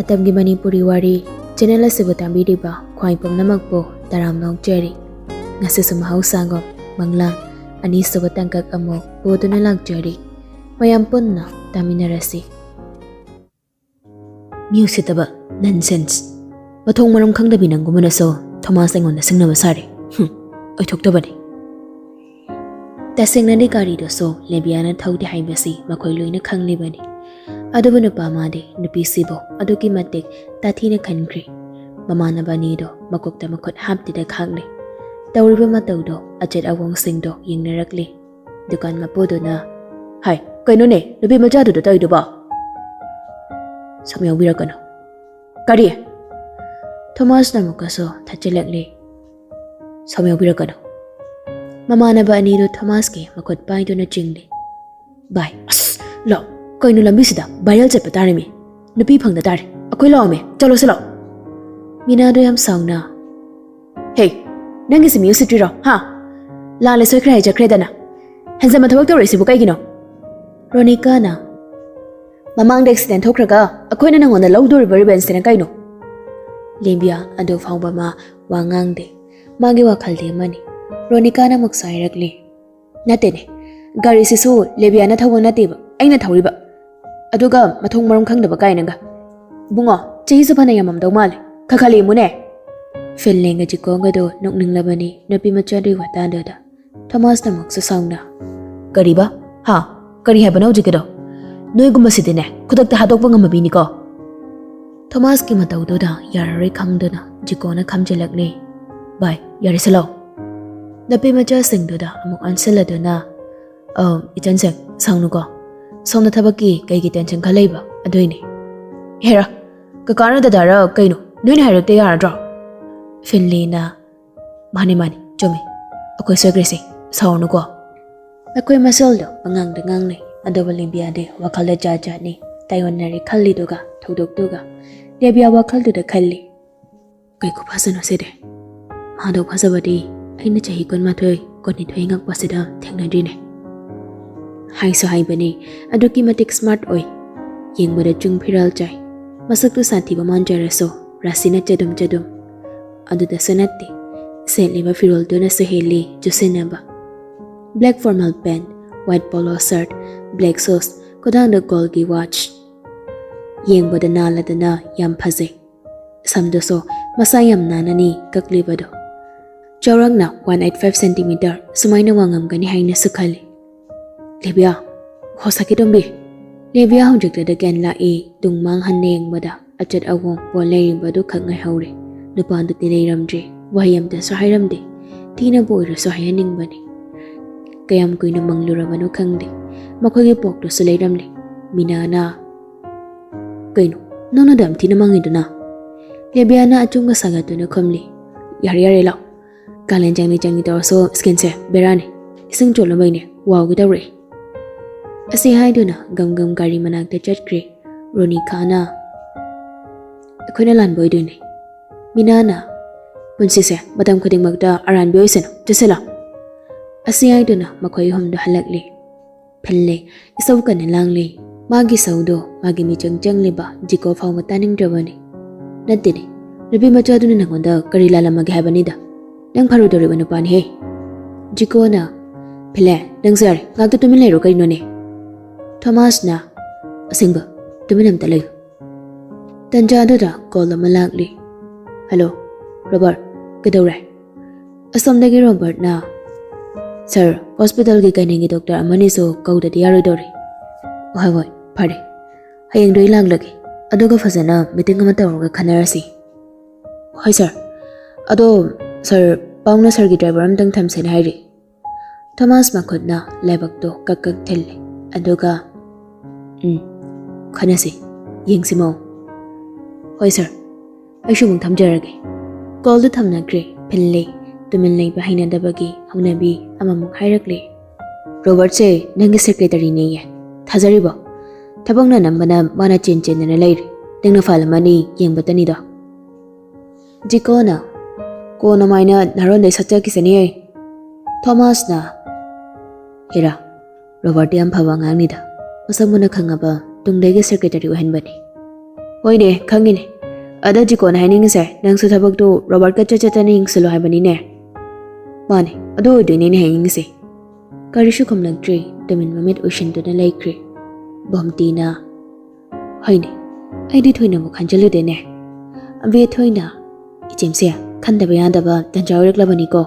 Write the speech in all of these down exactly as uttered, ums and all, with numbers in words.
ꯃꯇꯝꯒꯤ ꯃꯅꯤꯄꯨꯔꯤ ꯋꯥꯔꯤ ꯆꯦꯅꯦꯜ ꯑꯁꯤꯕꯨ ꯇꯥꯕꯤꯔꯤꯕ ꯈ꯭ꯋꯥꯏ ꯄꯨꯝꯅꯃꯛꯄꯨ ꯇꯔꯥꯝꯅ ꯑꯣꯛꯆꯔꯤ꯫ ꯉꯁꯤꯁꯨ ꯃꯍꯧꯁꯥꯒꯨꯝ ꯃꯪꯂꯥꯟ ꯑꯅꯤꯁꯨꯕ ꯇꯥꯡꯀꯛ ꯑꯃꯨꯛ ꯄꯨꯗꯨꯅ ꯂꯥꯛꯆꯔꯤ꯫ ꯃꯌꯥꯝ ꯄꯨꯟꯅ ꯇꯥꯃꯤꯟꯅꯔꯁꯤ꯫ ꯃꯤ ꯎꯁꯤꯠꯇꯕ, ꯅꯟꯁꯦꯟꯁ꯫ ꯃꯊꯣꯡ ꯃꯔꯝ ꯈꯪꯗꯕꯤ ꯅꯪꯒꯨꯝꯕꯅꯁꯨ ꯊꯣꯃꯥꯁ ꯑꯩꯉꯣꯟꯗ ꯁꯤꯡꯅꯕ ꯁꯥꯔꯤ꯫ ꯍꯨꯝ, ꯑꯣꯏꯊꯣꯛꯇꯕꯅꯤ꯫ ꯇꯁꯦꯡꯅꯗꯤ ꯒꯥꯔꯤꯗꯨꯁꯨ ꯂꯦꯕꯤꯌꯥꯅ ꯊꯧꯗꯦ ꯍꯥꯏꯕꯁꯤ ꯃꯈꯣꯏ ꯂꯣꯏꯅ ꯈꯪꯂꯤꯕꯅꯤ꯫ ꯑꯗꯨꯕꯨ ꯅꯨꯄꯥ ꯑꯃꯗꯤ ꯅꯨꯄꯤꯁꯤꯕꯨ ꯑꯗꯨꯛꯀꯤ ꯃꯇꯤꯛ ꯇꯥꯊꯤꯅ ꯈꯟꯈ꯭ꯔꯦ꯫ ꯃꯃꯥꯟꯅꯕ ꯑꯅꯤꯗꯣ ꯃꯀꯣꯛꯇ ꯃꯈꯨꯠ ꯍꯥꯞꯇꯨꯅ ꯈꯥꯛꯂꯦ꯫ ꯇꯧꯔꯤꯕ ꯃꯇꯧꯗꯣ, ꯑꯆꯦꯠ ꯑꯋꯣꯡꯁꯤꯡꯗꯣ ꯌꯦꯡꯅꯔꯛꯂꯦ꯫ ꯗꯨꯀꯥꯟ ꯃꯄꯨꯗꯨꯅ, "ꯍꯥꯏ, ꯀꯩꯅꯣꯅꯦ ꯅꯨꯄꯤ ꯃꯆꯥꯗꯨꯗ ꯇꯧꯔꯤꯗꯨꯕꯣ?" "ꯁꯝ ꯌꯥꯎꯕꯤꯔꯛꯀꯅꯨ"꯫ "ꯀꯔꯤ?" ꯊꯣꯃꯥꯁꯅ ꯑꯃꯨꯛꯀꯁꯨ ꯊꯠꯆꯤꯜꯂꯛꯂꯦ꯫ "ꯁꯝ ꯌꯥꯎꯕꯤꯔꯛꯀꯅꯨ"꯫ ꯃꯃꯥꯟꯅꯕ ꯑꯅꯤꯗꯨ ꯊꯣꯃꯥꯁꯀꯤ ꯃꯈꯨꯠ ꯄꯥꯏꯗꯨꯅ ꯆꯤꯡꯂꯦ꯫ "ꯚꯥꯏ, ꯑꯁ, ꯂꯥꯛꯑꯣ, ꯀꯩꯅꯣ ꯂꯝꯕꯤꯁꯤꯗ ꯚꯥꯏꯔꯦꯜ ꯆꯠꯄ ꯇꯥꯔꯦꯃꯤ꯫ ꯅꯨꯄꯤ ꯐꯪꯗ ꯇꯥꯔꯦ꯫ ꯑꯩꯈꯣꯏ ꯂꯥꯛꯑꯣꯃꯤ, ꯆꯠꯂꯣꯁꯤ ꯂꯥꯛꯑꯣ"꯫ ꯃꯤꯅꯥꯗꯣ ꯌꯥꯝ ꯁꯥꯎꯅ, "ꯍꯦ, ꯅꯪꯒꯤꯁꯤ ꯃꯤ ꯎꯁꯤꯠꯇ꯭ꯔꯤꯔꯣ, ꯍꯥ? ꯂꯥꯜꯂꯦ ꯁꯣꯏꯈ꯭ꯔꯦ ꯍꯥꯏꯖꯈ꯭ꯔꯦꯗꯅ꯫ ꯍꯦꯟꯖꯟꯕ ꯊꯕꯛ ꯇꯧꯔꯛꯏꯁꯤꯕꯨ ꯀꯩꯒꯤꯅꯣ?" ꯔꯣꯅꯤꯀꯥꯅ, "ꯃꯃꯥꯡꯗ ꯑꯦꯛꯁꯤꯗꯦꯟ ꯊꯣꯛꯈ꯭ꯔꯒ ꯑꯩꯈꯣꯏꯅ ꯅꯪꯉꯣꯟꯗ ꯂꯧꯗꯣꯔꯤꯕ ꯔꯤꯚꯦꯟꯁꯁꯤꯅ ꯀꯩꯅꯣ?" ꯂꯦꯝꯕꯤꯌꯥ ꯑꯗꯨ ꯐꯥꯎꯕ ꯃꯥ ꯋꯥ ꯉꯥꯡꯗꯦ꯫ ꯃꯥꯒꯤ ꯋꯥꯈꯜꯗꯤ ꯑꯃꯅꯤ꯫ ꯔꯣꯅꯤꯀꯥꯅ ꯑꯃꯨꯛꯁꯨ ꯍꯥꯏꯔꯛꯂꯤ, "ꯅꯠꯇꯦꯅꯦ, ꯒꯥꯔꯤꯁꯤꯁꯨ ꯂꯦꯕꯤꯌꯥꯅ ꯊꯧꯕ ꯅꯠꯇꯦꯕ, ꯑꯩꯅ ꯊꯧꯔꯤꯕ꯫ ꯑꯗꯨꯒ ꯃꯊꯣꯡ ꯃꯔꯝ ꯈꯪꯗꯕ ꯀꯥꯏꯅꯒ꯫ ꯏꯕꯨꯡꯉꯣ, ꯆꯍꯤꯁꯨ ꯐꯅ ꯌꯥꯝꯃꯝꯗꯧ ꯃꯥꯜꯂꯦ꯫ ꯈꯔ ꯈꯔ ꯂꯦꯝꯃꯨꯅꯦ"꯫ ꯐꯤꯟꯂꯦꯟꯒ ꯖꯤꯀꯣꯡꯒꯗꯣ ꯅꯣꯛꯅꯤꯡꯂꯕꯅꯤ ꯅꯨꯄꯤ ꯃꯆꯥꯗꯨꯒꯤ ꯋꯥꯇꯥꯗꯨꯗ꯫ ꯊꯣꯃꯥꯁꯅ ꯑꯃꯨꯛꯁꯨ ꯁꯥꯎꯅ, "ꯀꯔꯤꯕ? ꯍꯥ? ꯀꯔꯤ ꯍꯥꯏꯕꯅꯣ ꯍꯧꯖꯤꯛꯀꯤꯗꯣ? ꯅꯣꯏꯒꯨꯝꯕꯁꯤꯗꯤꯅꯦ, ꯈꯨꯗꯛꯇ ꯍꯥꯠꯇꯣꯛꯄ ꯉꯝꯕ ꯃꯤꯅꯤꯀꯣ"꯫ ꯊꯣꯃꯥꯁꯀꯤ ꯃꯇꯧꯗꯨꯗ ꯌꯥꯔꯔꯣꯏ ꯈꯪꯗꯨꯅ ꯖꯤꯀꯣꯅ ꯈꯥꯝꯖꯤꯜꯂꯛꯂꯦ꯫ "ꯚꯥꯏ, ꯌꯥꯔꯦꯁꯦ ꯂꯥꯎ"꯫ ꯅꯨꯄꯤ ꯃꯆꯥꯁꯤꯡꯗꯨꯗ ꯑꯃꯨꯛ ꯑꯣꯟꯁꯤꯜꯂꯗꯨꯅ, "ꯑ, ꯏꯆꯟꯁꯤꯡ, ꯁꯥꯎꯅꯨꯀꯣ꯫ ꯁꯣꯝꯗ ꯊꯕꯛꯀꯤ ꯀꯩꯒꯤ ꯇꯦꯟꯁꯟ ꯈꯔ ꯂꯩꯕ, ꯑꯗꯨꯏꯅꯦ꯫ ꯍꯦꯔꯥ, ꯀꯀꯥꯔ ꯗꯗꯥꯔ ꯀꯩꯅꯣ, ꯅꯣꯏꯅ ꯍꯥꯏꯔꯛꯇ ꯌꯥꯔꯗ꯭ꯔꯣ?" ꯐꯤꯟꯂꯤꯅ, "ꯃꯥꯅꯤ, ꯃꯥꯅꯤ, ꯆꯨꯝꯃꯤ꯫ ꯑꯩꯈꯣꯏ ꯁꯣꯏꯈ꯭ꯔꯦꯁꯦ, ꯁꯥꯎꯔꯅꯨꯀꯣ"꯫ ꯃꯈꯣꯏ ꯃꯁꯦꯜꯗꯣ ꯄꯉꯥꯡꯗ ꯉꯥꯡꯅꯩ, ꯑꯗꯨꯕꯨ ꯂꯦꯝꯕꯤꯌꯥꯗꯤ ꯋꯥꯈꯜꯗ ꯖꯥꯠ ꯖꯥꯠꯅꯤ ꯇꯥꯏꯑꯣꯟꯅꯔꯦ ꯈꯜꯂꯤꯗꯨꯒ ꯊꯧꯗꯣꯛꯇꯨꯒ꯫ ꯂꯦꯝꯕꯤꯌꯥ ꯋꯥꯈꯜꯗꯨꯗ ꯈꯜꯂꯤ, "ꯀꯩ ꯈꯨꯐꯖꯅꯣ ꯁꯤꯗꯤ? ꯃꯥꯗꯧ ꯐꯖꯕꯗꯤ ꯑꯩꯅ ꯆꯍꯤ ꯀꯨꯟꯃꯥꯊꯣꯏ, ꯀꯨꯟꯅꯤꯊꯣꯏ ꯉꯛꯄꯁꯤꯗ ꯊꯦꯡꯅꯗ꯭ꯔꯤꯅꯦ"꯫ ꯍꯥꯏꯁꯨ ꯍꯥꯏꯕꯅꯤ, ꯑꯗꯨꯛꯀꯤ ꯃꯇꯤꯛ ꯁ꯭ꯃꯥꯔꯠ ꯑꯣꯏ꯫ ꯌꯦꯡꯕꯗ ꯆꯨꯡ ꯐꯤꯔꯥꯜ ꯆꯥꯏ꯫ ꯃꯁꯛꯇꯨ ꯁꯥꯊꯤꯕ ꯃꯥꯟꯖꯔꯁꯨ ꯔꯥꯁꯤꯅ ꯆꯗꯨꯝ ꯆꯗꯨꯝ꯫ ꯑꯗꯨꯗꯁꯨ ꯅꯠꯇꯦ, ꯁꯦꯠꯂꯤꯕ ꯐꯤꯔꯣꯜꯗꯨꯅꯁꯨ ꯍꯦꯜꯂꯤ ꯆꯨꯁꯤꯟꯅꯕ꯫ Black formal pant, white polo shirt, black shoes, ꯈꯨꯗꯥꯡꯗ gold ꯒꯤ watch꯫ ꯌꯦꯡꯕꯗ ꯅꯥꯜꯂꯗꯅ ꯌꯥꯝ ꯐꯖꯩ꯫ ꯁꯝꯗꯨꯁꯨ ꯃꯁꯥ ꯌꯥꯝ ꯅꯥꯟꯅꯅꯤ ꯀꯛꯂꯤꯕꯗꯣ꯫ ꯆꯥꯎꯔꯥꯛꯅ one eight five centimeter ꯁꯨꯃꯥꯏꯅ ꯋꯥꯡꯉꯝꯒꯅꯤ ꯍꯥꯏꯅꯁꯨ ꯈꯜꯂꯤ꯫ "ꯂꯦꯕꯤꯌꯥ, ꯍꯣ ꯁꯈꯤꯇꯣꯝꯕꯤ!" ꯂꯦꯕꯤꯌꯥ ꯍꯧꯖꯤꯛꯇꯗ ꯒ꯭ꯌꯥꯟ ꯂꯥꯛꯏ, ꯇꯨꯡ ꯃꯥꯡ ꯍꯟꯅ ꯌꯦꯡꯕꯗ ꯑꯆꯠ ꯑꯋꯣꯡ ꯄꯣ ꯂꯩꯔꯤꯕꯗꯨ ꯈꯛ ꯉꯥꯏꯍꯧꯔꯦ꯫ ꯅꯨꯄꯥꯗꯨꯗꯤ ꯂꯩꯔꯝꯗ꯭ꯔꯤ, ꯋꯥꯍꯩ ꯑꯝꯇꯁꯨ ꯍꯥꯏꯔꯝꯗꯦ꯫ ꯊꯤꯅꯕꯨ ꯑꯣꯏꯔꯁꯨ ꯍꯥꯏꯍꯟꯅꯤꯡꯕꯅꯤ꯫ ꯀꯌꯥꯝ ꯀꯨꯏꯅ ꯃꯪꯂꯨꯔꯕꯅꯣ ꯈꯪꯗꯦ, ꯃꯈꯣꯏꯒꯤ ꯄꯣꯛꯇꯨꯁꯨ ꯂꯩꯔꯝꯂꯦ꯫ ꯃꯤꯅꯥꯅ, "ꯀꯩꯅꯣ, ꯅꯪꯅ ꯑꯗꯨ ꯌꯥꯝ ꯊꯤꯅ ꯃꯪꯉꯤꯗꯨꯅ?" ꯂꯦꯕꯤꯌꯥꯅ ꯑꯆꯨꯝꯕ ꯁꯥꯒꯠꯇꯨꯅ ꯈꯨꯝꯂꯤ꯫ "ꯌꯥꯔꯦ, ꯌꯥꯔꯦ, ꯂꯥꯎ꯫ ꯀꯥꯂꯦꯟ ꯆꯪꯅꯤ ꯆꯪꯅꯤ ꯇꯧꯔꯁꯨ skin ꯁꯦ ꯕꯦꯔꯥꯅꯤ꯫ ꯏꯁꯤꯡ ꯆꯣꯠꯂꯨꯕꯩꯅꯦ, ꯋꯥꯎꯒꯦ ꯇꯧꯔꯛꯑꯦ"꯫ ꯑꯁꯤ ꯍꯥꯏꯗꯨꯅ ꯒꯝ ꯒꯝ ꯒꯥꯔꯤ ꯃꯅꯥꯛꯇ ꯆꯠꯈ꯭ꯔꯦ꯫ ꯔꯣꯅꯤꯈꯥꯅ, "ꯑꯩꯈꯣꯏꯅ ꯂꯥꯟꯕ ꯑꯣꯏꯗꯣꯏꯅꯦ"꯫ ꯃꯤꯅꯥꯅ, "ꯄꯨꯟꯁꯤꯁꯦ ꯃꯇꯝ ꯈꯨꯗꯤꯡꯃꯛꯇ ꯑꯔꯥꯟꯕꯤ ꯑꯣꯏꯁꯅꯨ, ꯆꯠꯁꯤꯜꯂꯣ"꯫ ꯑꯁꯤ ꯍꯥꯏꯗꯨꯅ ꯃꯈꯣꯏ ꯑꯍꯨꯝꯗꯣ ꯍꯜꯂꯛꯂꯦ꯫ ꯐꯤꯜꯂꯦ ꯏꯁꯧ ꯀꯟꯅ ꯂꯥꯡꯂꯦ꯫ ꯃꯥꯒꯤ ꯁꯧꯗꯣ ꯃꯥꯒꯤ ꯃꯤꯆꯪ ꯆꯪꯂꯤꯕ ꯖꯤꯀꯣ ꯐꯥꯎꯕ ꯇꯥꯅꯤꯡꯗ꯭ꯔꯕꯅꯤ꯫ "ꯅꯠꯇꯦꯅꯦ, ꯅꯨꯄꯤ ꯃꯆꯥꯗꯨꯅ ꯅꯪꯉꯣꯟꯗ ꯀꯔꯤ ꯂꯥꯜꯂꯝꯃꯒꯦ ꯍꯥꯏꯕꯅꯤꯗ? ꯅꯪ ꯐꯔꯣꯏꯗꯧꯔꯤꯕ ꯅꯨꯄꯥꯅꯤꯍꯦ"꯫ ꯖꯤꯀꯣꯅ, "ꯐꯤꯜꯂꯦ, ꯅꯪꯁꯨ ꯌꯥꯔꯦ, ꯉꯥꯛꯇ ꯇꯨꯃꯤꯟ ꯂꯩꯔꯣ ꯀꯩꯅꯣꯅꯦ?" ꯊꯣꯃꯥꯁꯅ, "ꯑꯁꯦꯡꯕ, ꯇꯨꯃꯤꯟ ꯑꯝꯇ ꯂꯩꯌꯨ"꯫ ꯇꯟꯖꯥꯗꯨꯗ ꯀꯣꯜ ꯑꯃ ꯂꯥꯛꯂꯤ꯫ "ꯍꯜꯂꯣ, ꯔꯣꯕꯔꯠ, ꯀꯩꯗꯧꯔꯦ?" ꯑꯁꯣꯝꯗꯒꯤ ꯔꯣꯕꯔꯠꯅ, "ꯁꯥꯔ, ꯍꯣꯁꯄꯤꯇꯥꯜꯒꯤ ꯒꯥꯏꯅꯤꯒꯤ ꯗꯣꯛꯇꯔ ꯑꯃꯅꯤꯁꯨ ꯀꯧꯗꯗꯤ ꯌꯥꯔꯣꯏꯗꯧꯔꯤ"꯫ "ꯍꯣꯏ, ꯍꯣꯏ, ꯐꯔꯦ꯫ ꯍꯌꯦꯡꯗꯣ ꯑꯩ ꯂꯥꯛꯂꯒꯦ꯫ ꯑꯗꯨꯒ ꯐꯖꯅ ꯃꯤꯇꯤꯡ ꯑꯃ ꯇꯧꯔꯒ ꯈꯟꯅꯔꯁꯤ"꯫ "ꯍꯣꯏ, ꯁꯥꯔ꯫ ꯑꯗꯣ, ꯁꯥꯔ, ꯄꯥꯎꯅ ꯁꯥꯔꯒꯤ ꯗ꯭ꯔꯥꯏꯚꯔ ꯑꯝꯇꯪ ꯊꯝꯁꯦꯅ ꯍꯥꯏꯔꯤ"꯫ ꯊꯣꯃꯥꯁ ꯃꯈꯨꯠꯅ ꯂꯥꯏꯕꯛꯇꯣ ꯀꯛ ꯀꯛ ꯊꯤꯜꯂꯦ꯫ ꯑꯗꯨꯒ, "ꯎꯝ, ꯈꯟꯅꯁꯤ꯫ ꯌꯦꯡꯁꯤ ꯃꯑꯣꯡ"꯫ "ꯍꯣꯏ, ꯁꯥꯔ꯫ ꯑꯩꯁꯨ ꯑꯃꯨꯛ ꯊꯝꯖꯔꯒꯦ"꯫ ꯀꯣꯜꯗꯨ ꯊꯝꯅꯈ꯭ꯔꯦ꯫ ꯐꯤꯜꯂꯦ ꯇꯨꯃꯤꯟ ꯂꯩꯕ ꯍꯩꯅꯗꯕꯒꯤ ꯍꯧꯅꯕꯤ ꯑꯃꯃꯨꯛ ꯍꯥꯏꯔꯛꯂꯦ꯫ "ꯔꯣꯕꯔꯠꯁꯦ ꯅꯪꯒꯤ ꯁꯦꯀ꯭ꯔꯦꯇꯔꯤꯅꯦꯌꯦ꯫ ꯊꯥꯖꯔꯤꯕꯣ? ꯊꯕꯛꯅ ꯑꯅꯝꯕꯅ ꯃꯥꯅ ꯆꯦꯟ ꯆꯦꯟꯗꯅ ꯂꯩꯔꯦ꯫ ꯅꯪꯅ ꯐꯥꯏꯜ ꯑꯃꯅꯤ ꯌꯦꯡꯕꯇꯅꯤꯗꯣ"꯫ ꯖꯤꯀꯣꯅ, "ꯀꯣꯟꯅ ꯃꯥꯏꯅ ꯅꯥꯔꯣꯟꯗꯩ ꯁꯠꯆꯈꯤꯁꯅꯤ ꯑꯩ"꯫ ꯊꯣꯃꯥꯁꯅ, "ꯍꯦꯔꯥ, ꯔꯣꯕꯔꯠꯇꯤ ꯌꯥꯝ ꯐꯕ ꯑꯉꯥꯡꯅꯤꯗ꯫ ꯃꯁꯛ ꯃꯨꯟꯅ ꯈꯪꯉꯕ ꯇꯨꯡꯗꯒꯤ ꯁꯦꯀ꯭ꯔꯦꯇꯔꯤ ꯑꯣꯏꯍꯟꯕꯅꯤ"꯫ ꯍꯣꯏꯅꯦ, ꯈꯪꯉꯤꯅꯦ꯫ ꯑꯗ ꯖꯤꯀꯣꯅ ꯍꯥꯏꯅꯤꯡꯉꯤꯁꯦ, ꯅꯪꯁꯨ ꯊꯕꯛꯇꯣ ꯔꯣꯕꯥꯔꯠꯀ ꯆꯠ ꯆꯠꯇꯅ ꯌꯦꯡꯁꯤꯜꯂꯣ ꯍꯥꯏꯕꯅꯤꯅꯦ꯫ ꯃꯥꯅꯦ, ꯑꯗꯨ ꯑꯣꯏꯗꯣꯏꯅꯦ ꯑꯩꯅ ꯍꯥꯏꯅꯤꯡꯉꯤꯁꯦ꯫ ꯀꯔꯤꯁꯨ ꯈꯨꯝꯂꯛꯇ꯭ꯔꯦ, ꯇꯨꯃꯤꯟ ꯃꯃꯤꯠ ꯎꯏꯁꯤꯟꯗꯨꯅ ꯂꯩꯈ꯭ꯔꯦ꯫ ꯕꯣꯝꯇꯤꯅ, ꯍꯣꯏꯅꯦ, ꯑꯩꯗꯤ ꯊꯣꯏꯅꯕꯨ ꯈꯟꯖꯤꯜꯂꯨꯗꯦꯅꯦ꯫ ꯑꯕꯦꯊꯣꯏꯅ, ꯏꯆꯦꯝꯁꯦ, ꯈꯟꯗꯕ ꯌꯥꯗꯕ ꯇꯟꯖꯥ ꯑꯣꯏꯔꯛꯂꯕꯅꯤꯀꯣ꯫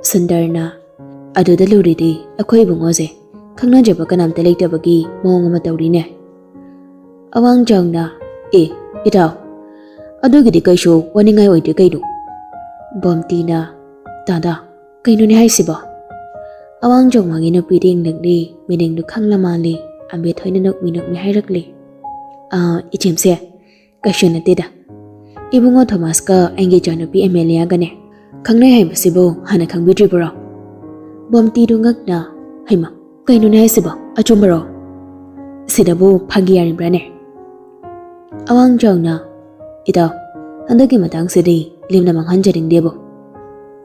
ꯁꯨꯟꯗꯔꯅ, ꯑꯗꯨꯗ ꯂꯨꯔꯤꯗꯤ ꯑꯩꯈꯣꯏ ꯏꯕꯨꯡꯉꯣꯁꯦ ꯈꯪꯅꯖꯕ ꯀꯅꯥꯝꯇ ꯂꯩꯇꯕꯒꯤ ꯃꯑꯣꯡ ꯑꯃ ꯇꯧꯔꯤꯅꯦ꯫ ꯑꯋꯥꯡꯖꯥꯎꯅ, ꯑꯦ, ꯏꯇꯥꯎ, ꯑꯗꯨꯒꯤꯗꯤ ꯀꯩꯁꯨ ꯋꯥꯅꯤꯡꯉꯥꯏ ꯑꯣꯏꯗꯦ ꯀꯩꯅꯣ꯫ ꯕꯣꯝꯇꯤꯅ, ꯗꯥꯗꯥ, ꯀꯩꯅꯣꯅꯦ ꯍꯥꯏꯁꯤꯕꯣ? ꯑꯋꯥꯡꯖꯥꯎ ꯃꯥꯒꯤ ꯅꯨꯄꯤꯗ ꯌꯦꯡꯂꯛꯂꯤ, ꯃꯤꯅꯤꯡꯗꯨ ꯈꯪꯂ ꯃꯥꯜꯂꯤ꯫ ꯑꯝꯕꯦꯊꯣꯏꯅ ꯅꯣꯛꯃꯤ ꯅꯣꯛꯃꯤ ꯍꯥꯏꯔꯛꯂꯤ, ꯑꯥ, ꯏꯆꯦꯝꯁꯦ, ꯀꯩꯁꯨ ꯅꯠꯇꯦꯗ꯫ ꯏꯕꯨꯡꯉꯣ ꯊꯣꯃꯥꯁꯀ ꯑꯩꯒꯤ ꯏꯆꯥꯅꯨꯄꯤ ꯑꯦꯃꯦꯂꯤꯌꯥꯒꯅꯦ ꯈꯪꯅꯩ ꯍꯥꯏꯕꯁꯤꯕꯨ ꯍꯥꯟꯅ ꯈꯪꯕꯤꯗ꯭ꯔꯤꯕꯔꯣ? ꯕꯣꯝꯇꯤꯗꯨ ꯉꯛꯅ, ꯍꯩꯃ, ꯀꯩꯅꯣꯅꯦ ꯍꯥꯏꯁꯤꯕꯣ? ꯑꯆꯨꯝꯕꯔꯣ? ꯁꯤꯗꯕꯨ ꯐꯥꯒꯤ ꯌꯥꯔꯤꯕ꯭ꯔꯥꯅꯦ? ꯑꯋꯥꯡꯖꯥꯎꯅ, ꯏꯇꯥꯎ, ꯍꯟꯗꯛꯀꯤ ꯃꯇꯥꯡꯁꯤꯗꯤ ꯂꯦꯝꯅ ꯃꯥꯡꯍꯟꯖꯅꯤꯡꯗꯦꯕꯣ꯫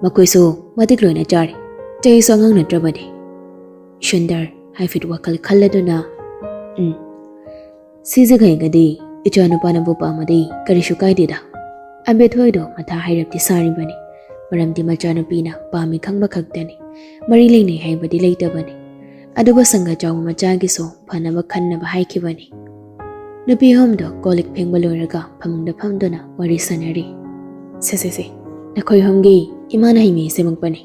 ꯃꯈꯣꯏꯁꯨ ꯃꯇꯤꯛ ꯂꯣꯏꯅ ꯆꯥꯔꯦ꯫ ꯆꯍꯤꯁꯨ ꯑꯉꯥꯡ ꯅꯠꯇ꯭ꯔꯕꯅꯤ꯫ ꯁꯨꯟꯗꯔ ꯍꯥꯏꯐꯦꯠ ꯋꯥꯈꯜ ꯈꯜꯂꯗꯨꯅ, ꯎꯝ, ꯁꯤꯖꯒꯩꯒꯗꯤ ꯏꯆꯥꯅꯨꯄꯥꯅꯕꯨ ꯄꯥꯝꯃꯗꯤ ꯀꯔꯤꯁꯨ ꯀꯥꯏꯗꯦꯗ꯫ ꯑꯝꯕꯦꯊꯣꯏꯗꯣ ꯃꯊꯥ ꯍꯥꯏꯔꯞꯇꯤ ꯁꯥꯔꯤꯕꯅꯤ꯫ ꯃꯔꯝꯗꯤ ꯃꯆꯥꯅꯨꯄꯤꯅ ꯄꯥꯝꯃꯤ ꯈꯪꯕ ꯈꯛꯇꯅꯤ꯫ ꯃꯔꯤ ꯂꯩꯅꯩ ꯍꯥꯏꯕꯗꯤ ꯂꯩꯇꯕꯅꯤ꯫ ꯑꯗꯨꯒ ꯁꯪꯒ ꯆꯥꯎꯕ ꯃꯆꯥꯒꯤꯁꯨ ꯐꯅꯕ ꯈꯟꯅꯕ ꯍꯥꯏꯈꯤꯕꯅꯤ꯫ ꯅꯨꯄꯤ ꯑꯍꯨꯝꯗꯣ ꯀꯣꯜ ꯂꯤꯛ ꯐꯦꯡꯕ ꯂꯣꯏꯔꯒ ꯐꯃꯨꯡꯗ ꯐꯝꯗꯨꯅ ꯋꯥꯔꯤ ꯁꯥꯟꯅꯔꯤ꯫ ꯁꯦ, ꯁꯦ, ꯁꯦ, ꯅꯈꯣꯏ ꯑꯍꯨꯝꯒꯤ ꯏꯃꯥꯅ ꯍꯩꯃꯍꯤ ꯁꯦꯝꯃꯛꯄꯅꯤ꯫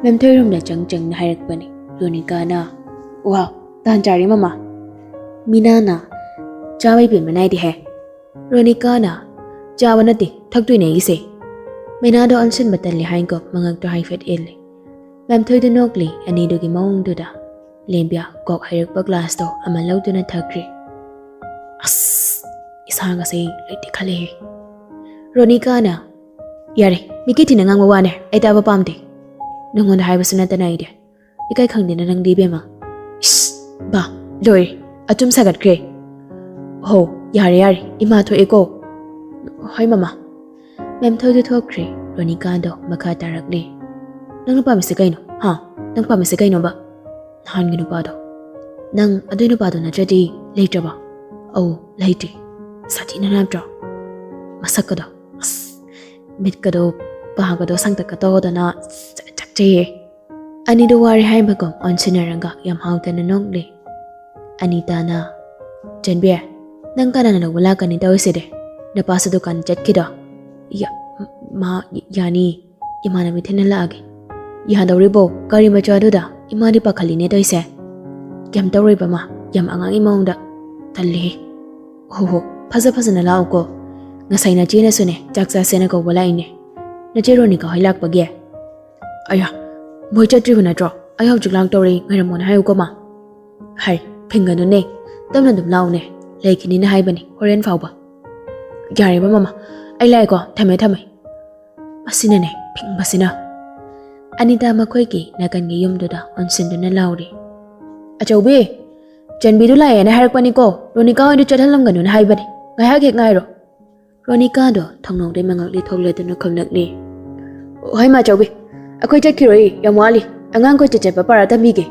ꯃꯦꯝꯊꯣꯏꯔꯣꯝꯗ ꯆꯪ ꯆꯪꯅ ꯍꯥꯏꯔꯛꯄꯅꯤ꯫ ꯔꯣꯅꯤꯀꯥꯅ, ꯋꯥ, ꯇꯥꯟ ꯆꯥꯔꯦ ꯃꯃꯥ꯫ ꯃꯤꯅꯥꯅ, ꯆꯥꯕ ꯏꯕꯦꯝꯃ ꯅꯥꯏꯗꯦ ꯍꯦ꯫ ꯔꯣꯅꯤꯀꯥꯅ, ꯆꯥꯕ ꯅꯠꯇꯦ, ꯊꯛꯇꯣꯏꯅꯦ ꯑꯩꯒꯤꯁꯦ꯫ ꯃꯤꯅꯥꯗꯣ ꯑꯣꯟꯁꯤꯟꯕ ꯇꯜꯂꯤ ꯍꯥꯏꯅꯀꯣ ꯃꯉꯛꯇꯣ ꯍꯥꯏꯐꯦꯠ ꯏꯜꯂꯤ꯫ ꯃꯦꯝꯊꯣꯏꯗꯣ ꯅꯣꯛꯂꯤ ꯑꯅꯤꯗꯨꯒꯤ ꯃꯑꯣꯡꯗꯨꯗ꯫ ꯂꯦꯝꯕꯤꯌꯥ ꯀꯣꯛ ꯍꯩꯔꯛꯄ ꯒ꯭ꯂꯥꯁꯇꯣ ꯑꯃ ꯂꯧꯗꯨꯅ ꯊꯛꯈ꯭ꯔꯦ꯫ ꯑꯁ, ꯏꯁꯥꯒꯁꯦ ꯂꯩꯇꯦ ꯈꯜꯂꯦꯍꯦ꯫ ꯔꯣꯅꯤꯀꯥꯅ, ꯌꯥꯔꯦ, ꯃꯤꯀꯤ ꯊꯤꯅ ꯉꯥꯡꯕ ꯋꯥꯅꯦ, ꯑꯩ ꯇꯥꯕ ꯄꯥꯝꯗꯦ꯫ ꯅꯉꯣꯟꯗ ꯍꯥꯏꯕꯁꯨ ꯅꯠꯇꯅ ꯑꯩꯗꯤ꯫ ꯏꯀꯥꯏ ꯈꯪꯗꯦꯅ ꯅꯪꯗꯤ ꯏꯕꯦꯝꯃ꯫ ꯏꯁ, ꯕꯥ, ꯂꯣꯏꯔꯦ꯫ ꯑꯆꯨꯝ ꯁꯥꯒꯠꯈ꯭ꯔꯦ꯫ ꯍꯣ, ꯌꯥꯔꯦ, ꯌꯥꯔꯦ, ꯏꯃꯥ ꯊꯣꯛꯑꯦꯀꯣ꯫ ꯍꯣꯏ ꯃꯃꯥ꯫ ꯃꯦꯝꯊꯣꯏꯗꯨ ꯊꯣꯛꯈ꯭ꯔꯦ꯫ ꯔꯣꯅꯤꯀꯥꯗꯣ ꯃꯈꯥ ꯇꯥꯔꯛꯂꯦ꯫ ꯅꯪꯅ ꯄꯥꯝꯃꯤꯁꯦ ꯀꯩꯅꯣ? ꯍꯥ? ꯅꯪ ꯄꯥꯝꯃꯤꯁꯦ ꯀꯩꯅꯣꯕ? ꯅꯍꯥꯟꯒꯤ ꯅꯨꯄꯥꯗꯣ꯫ ꯅꯪ ꯑꯗꯨꯏ ꯅꯨꯄꯥꯗꯣ ꯅꯠꯇ꯭ꯔꯗꯤ ꯂꯩꯇ꯭ꯔꯕ? ꯑꯧ, ꯂꯩꯇ꯭ꯔꯤ꯫ ꯁꯥꯊꯤꯅ ꯅꯥꯞꯇ꯭ꯔꯣ? ꯃꯁꯛꯀꯗꯣ, ꯑꯁ, ꯃꯤꯠꯀꯗꯣ, ꯄꯥꯒꯗꯣ ꯁꯪꯇꯛꯀ ꯇꯧꯗꯅ ꯆ-, ꯆꯠꯆꯩꯌꯦ꯫ ꯑꯅꯤꯗꯣ ꯋꯥꯔꯦ ꯍꯥꯏꯕꯒꯨꯝ ꯑꯣꯟꯁꯤꯟꯅꯔꯒ ꯌꯥꯝ ꯍꯥꯎꯇꯅ ꯅꯣꯛꯂꯤ꯫ ꯑꯅꯤꯇꯥꯅ, "ꯆꯟꯕꯤ, ꯅꯪ ꯀꯅꯥꯅ ꯂꯧꯕ ꯂꯥꯛꯀꯅꯤ ꯇꯧꯔꯤꯁꯤꯗꯤ? ꯅꯄꯥꯁꯨ ꯗꯨꯀꯥꯟ ꯆꯠꯈꯤꯗꯣ?" "ꯌꯥ-, ꯃꯥ ꯌꯥ-, ꯌꯥꯅꯤ꯫ ꯏꯃꯥꯟꯅꯕꯤ ꯊꯤꯟꯅ ꯂꯥꯛꯑꯒꯦ꯫" "ꯌꯥꯗꯧꯔꯤꯕꯣ? ꯒꯥꯔꯤ ꯃꯆꯥꯗꯨꯗ? ꯏꯃꯥꯗꯤ ꯄꯥꯈꯠꯂꯤꯅꯦ ꯇꯧꯔꯤꯁꯦ꯫ ꯀꯩꯝ ꯇꯧꯔꯣꯏꯕ ꯃꯥ, ꯌꯥꯝ ꯑꯉꯥꯡꯒꯤ ꯃꯑꯣꯡꯗ꯫ ꯇꯜꯂꯤꯍꯦ꯫ ꯍꯣ ꯍꯣ, ꯐꯖ ꯐꯖꯅ ꯂꯥꯛꯎꯀꯣ꯫ ꯉꯁꯥꯏ ꯅꯆꯦꯅꯁꯨꯅꯦ ꯆꯥꯛ ꯆꯥꯁꯦꯅ ꯀꯧꯕ ꯂꯥꯛꯏꯅꯦ꯫ ꯅꯆꯦ ꯔꯣꯅꯤꯀꯥ ꯍꯣꯏ ꯂꯥꯛꯄꯒꯤ?" "ꯑꯌꯥ, ꯃꯣꯏ ꯆꯠꯇ꯭ꯔꯤꯕ ꯅꯠꯇ꯭ꯔꯣ? ꯑꯩ ꯍꯧꯖꯤꯛ ꯂꯥꯛꯇꯧꯔꯤ, ꯉꯥꯏꯔꯝꯃꯣꯅ ꯍꯥꯏꯌꯨꯀꯣ ꯃꯥ꯫" "ꯍꯥꯏ, ꯐꯤꯡꯒꯅꯨꯅꯦ, ꯇꯞꯅ ꯑꯗꯨꯝ ꯂꯥꯛꯎꯅꯦ, ꯂꯩꯈꯤꯅꯤꯅ ꯍꯥꯏꯕꯅꯤ ꯍꯣꯔꯦꯟ ꯐꯥꯎꯕ꯫" "ꯌꯥꯔꯦꯕ ꯃꯃꯥ, ꯑꯩ ꯂꯥꯛꯑꯦꯀꯣ, ꯊꯝꯃꯦ ꯊꯝꯃꯦ꯫" ꯑꯁꯤꯅꯅꯦ ꯐꯤꯡꯕꯁꯤꯅ꯫ ꯑꯅꯤꯇꯥ ꯃꯈꯣꯏꯒꯤ ꯅꯥꯀꯟꯒꯤ ꯌꯨꯝꯗꯨꯗ ꯑꯣꯟꯁꯤꯟꯗꯨꯅ ꯂꯥꯎꯔꯤ꯫ "ꯑꯆꯧꯕꯤ, ꯆꯟꯕꯤꯗꯨ ꯂꯥꯛꯑꯦꯅ ꯍꯥꯏꯔꯛꯄꯅꯤꯀꯣ, ꯔꯣꯅꯤꯀꯥ ꯍꯣꯏꯗ ꯆꯠꯍꯜꯂꯝꯒꯅꯨꯅ ꯍꯥꯏꯕꯅꯤ, ꯉꯥꯏꯍꯥꯛ ꯍꯦꯛ ꯉꯥꯏꯔꯣ꯫" ꯔꯣꯅꯤꯀꯥꯗꯣ ꯊꯣꯡꯅꯥꯎꯗꯩ ꯃꯉꯛꯂꯤ ꯊꯣꯛꯂꯗꯨꯅ ꯈꯨꯝꯂꯛꯂꯤ꯫ "ꯍꯣꯏ ꯃꯥꯆꯧꯕꯤ, ꯑꯩꯈꯣꯏ ꯆꯠꯈꯤꯔꯣꯏ, ꯌꯥꯝ ꯋꯥꯠꯂꯤ, ꯑꯉꯥꯡꯈꯣꯏ ꯆꯠꯆꯠꯄ ꯄꯥꯔꯥ ꯇꯝꯕꯤꯒꯦ꯫"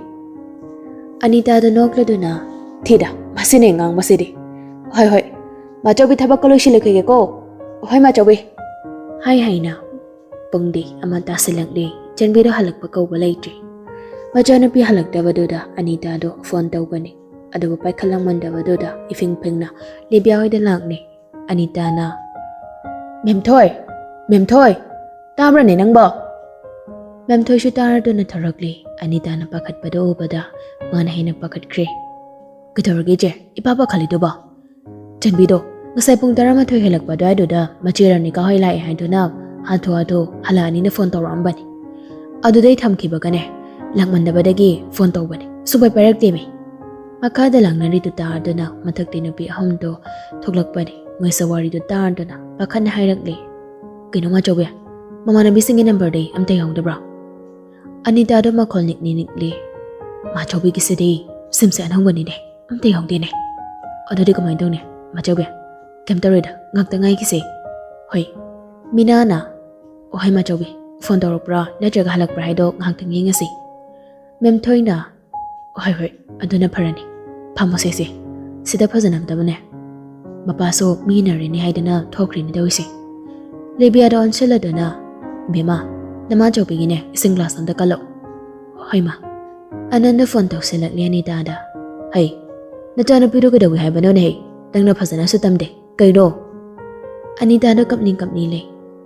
ꯑꯅꯤꯇꯥꯗꯣ ꯅꯣꯛꯂꯗꯨꯅ, "ꯊꯤꯗ, ꯃꯁꯤꯅꯦ ꯉꯥꯡꯕꯁꯤꯗꯤ꯫ ꯍꯣꯏ ꯍꯣꯏ, ꯃꯥꯆꯧꯕꯤ ꯊꯕꯛꯀ ꯂꯣꯏꯁꯤꯜꯂꯛꯈꯤꯒꯦꯀꯣ꯫ ꯍꯣꯏ ꯃꯥꯆꯧꯕꯤ꯫" ꯍꯥꯏ ꯍꯥꯏꯅ ꯄꯨꯡꯗꯤ ꯑꯃ ꯇꯥꯁꯤꯜꯂꯛꯂꯦ꯫ ꯆꯟꯕꯤꯗꯣ ꯍꯜꯂꯛꯄ ꯀꯧꯕ ꯂꯩꯇ꯭ꯔꯤ꯫ ꯃꯆꯥꯅꯨꯄꯤ ꯍꯜꯂꯛꯇꯕꯗꯨꯗ ꯑꯅꯤꯇꯥꯗꯣ ꯐꯣꯟ ꯇꯧꯕꯅꯤ꯫ ꯑꯗꯨꯕꯨ ꯄꯥꯏꯈꯠꯂꯝꯃꯟꯗꯕꯗꯨꯗ ꯏꯐꯤꯡ ꯐꯤꯡꯅ ꯂꯤꯕꯤꯌꯥ ꯍꯣꯏꯗ ꯂꯥꯛꯂꯦ꯫ ꯑꯅꯤꯇꯥꯅ, "ꯃꯦꯝꯊꯣꯏ, ꯃꯦꯝꯊꯣꯏ, ꯇꯥꯕ꯭ꯔꯅꯦ ꯅꯪꯕꯣ?" ꯃꯦꯝꯊꯣꯏꯁꯨ ꯇꯥꯔꯗꯨꯅ ꯊꯣꯔꯛꯂꯦ꯫ ꯑꯅꯤꯇꯥꯅ ꯄꯥꯈꯠꯄꯗꯣ ꯎꯕꯗ ꯃꯥꯅ ꯍꯦꯟꯅ ꯄꯥꯈꯠꯈ꯭ꯔꯦ꯫ "ꯀꯩꯗꯧꯔꯒꯦ ꯏꯆꯦ? ꯏꯄꯥ ꯄꯥꯈꯠꯂꯤꯗꯨꯕꯣ?" "ꯆꯟꯕꯤꯗꯣ ꯉꯁꯥꯏ ꯄꯨꯡ ꯇꯔꯥꯃꯥꯊꯣꯏ ꯍꯦꯜꯂꯛꯄ ꯑꯗꯨꯋꯥꯏꯗꯨꯗ ꯃꯆꯦ ꯔꯅꯤꯀꯥ ꯍꯣꯏ ꯂꯥꯛꯑꯦ ꯍꯥꯏꯗꯨꯅ ꯍꯥꯊꯨ ꯍꯥꯊꯨ ꯍꯜꯂꯛꯑꯅꯤꯅ ꯐꯣꯟ ꯇꯧꯔꯛꯑꯝꯕꯅꯤ꯫ ꯑꯗꯨꯗꯩ ꯊꯝꯈꯤꯕꯒꯅꯦ, ꯂꯥꯛꯃꯟꯗꯕꯗꯒꯤ ꯐꯣꯟ ꯇꯧꯕꯅꯤ, ꯁꯨꯡꯄꯥꯏ ꯄꯥꯏꯔꯛꯇꯦꯃꯤ꯫" ꯃꯈꯥꯗ ꯂꯥꯛꯅꯔꯤꯗꯨ ꯇꯥꯗꯨꯅ ꯃꯊꯛꯇꯩ ꯅꯨꯄꯤ ꯑꯍꯨꯝꯗꯣ ꯊꯣꯛꯂꯛꯄꯅꯤ꯫ ꯃꯣꯏꯁꯨ ꯋꯥꯔꯤꯗꯨ ꯇꯥꯗꯨꯅ ꯄꯥꯈꯠꯅ ꯍꯥꯏꯔꯛꯂꯤ, "ꯀꯩꯅꯣ ꯃꯥꯆꯧꯕꯤ, ꯃꯃꯥꯟꯅꯕꯤꯁꯤꯡꯒꯤ ꯅꯝꯕꯔꯗꯤ ꯑꯝꯇ ꯌꯥꯎꯗꯕ꯭ꯔꯣ?" ꯑꯅꯤꯇꯥꯗꯣ ꯃꯈꯣꯜ ꯅꯤꯛꯅꯤ ꯅꯤꯛꯂꯤ꯫ "ꯃꯥꯆꯧꯕꯤꯒꯤꯁꯤꯗꯤ ꯁꯤꯝꯁꯦ ꯑꯅꯧꯕꯅꯤꯅꯦ, ꯑꯝꯇ ꯌꯥꯎꯗꯦꯅꯦ꯫ ꯑꯗꯨꯗꯤ ꯀꯃꯥꯏꯅ ꯇꯧꯅꯤ ꯃꯥꯆꯧꯕꯤ?" "ꯀꯩꯝ ꯇꯧꯔꯣꯏꯗ, ꯉꯥꯛꯇ ꯉꯥꯏꯈꯤꯁꯦ꯫" "ꯍꯣꯏ꯫" ꯃꯤꯅꯥꯅ, "ꯑꯣ ꯍꯣꯏ ꯃꯥꯆꯧꯕꯤ, ꯐꯣꯟ ꯇꯧꯔꯛꯄ꯭ꯔꯥ ꯅꯠꯇ꯭ꯔꯒ ꯍꯜꯂꯛꯄ꯭ꯔꯥ ꯍꯥꯏꯗꯣ ꯉꯥꯏꯍꯥꯛꯇꯪ ꯌꯦꯡꯉꯁꯤ꯫" ꯃꯦꯝꯊꯣꯏꯅ, "ꯍꯣꯏ ꯍꯣꯏ, ꯑꯗꯨꯅ ꯐꯔꯅꯤ꯫ ꯐꯝꯃꯣꯁꯦ ꯏꯆꯦ, ꯁꯤꯗ ꯐꯖꯅꯕꯗꯕꯅꯦ꯫" ꯃꯄꯥꯁꯨ ꯃꯤ ꯎꯅꯔꯤꯅꯤ ꯍꯥꯏꯗꯅ ꯊꯣꯛꯈ꯭ꯔꯤꯅꯤ ꯇꯧꯔꯤꯁꯦ꯫ ꯂꯦꯕꯤꯌꯥꯗ ꯑꯣꯟꯁꯤꯜꯂꯗꯨꯅ, "ꯏꯕꯦꯝꯃ, ꯅꯃꯥꯆꯧꯕꯤꯒꯤꯅꯦ ꯏꯁꯤꯡ ꯒ꯭ꯂꯥꯁ ꯑꯝꯇ ꯀꯜꯂꯛꯎ꯫" "ꯍꯣꯏ ꯃꯥ꯫" ꯑꯅꯟꯗ ꯐꯣꯟ ꯇꯧꯁꯤꯜꯂꯛꯂꯦ ꯑꯅꯤꯇꯥꯗ꯫ "ꯍꯩ, ꯅꯆꯥꯅꯨꯄꯤꯗꯣ ꯀꯩꯗꯧꯏ ꯍꯥꯏꯕꯅꯣꯅꯦ ꯍꯩ? ꯅꯪꯅ ꯐꯖꯅꯁꯨ ꯇꯝꯗꯦ꯫ ꯀꯩꯅꯣ?" ꯑꯅꯤꯇꯥꯗꯣ ꯀꯞꯅꯤꯡ ꯀꯞꯅꯤꯡ ꯂꯩ꯫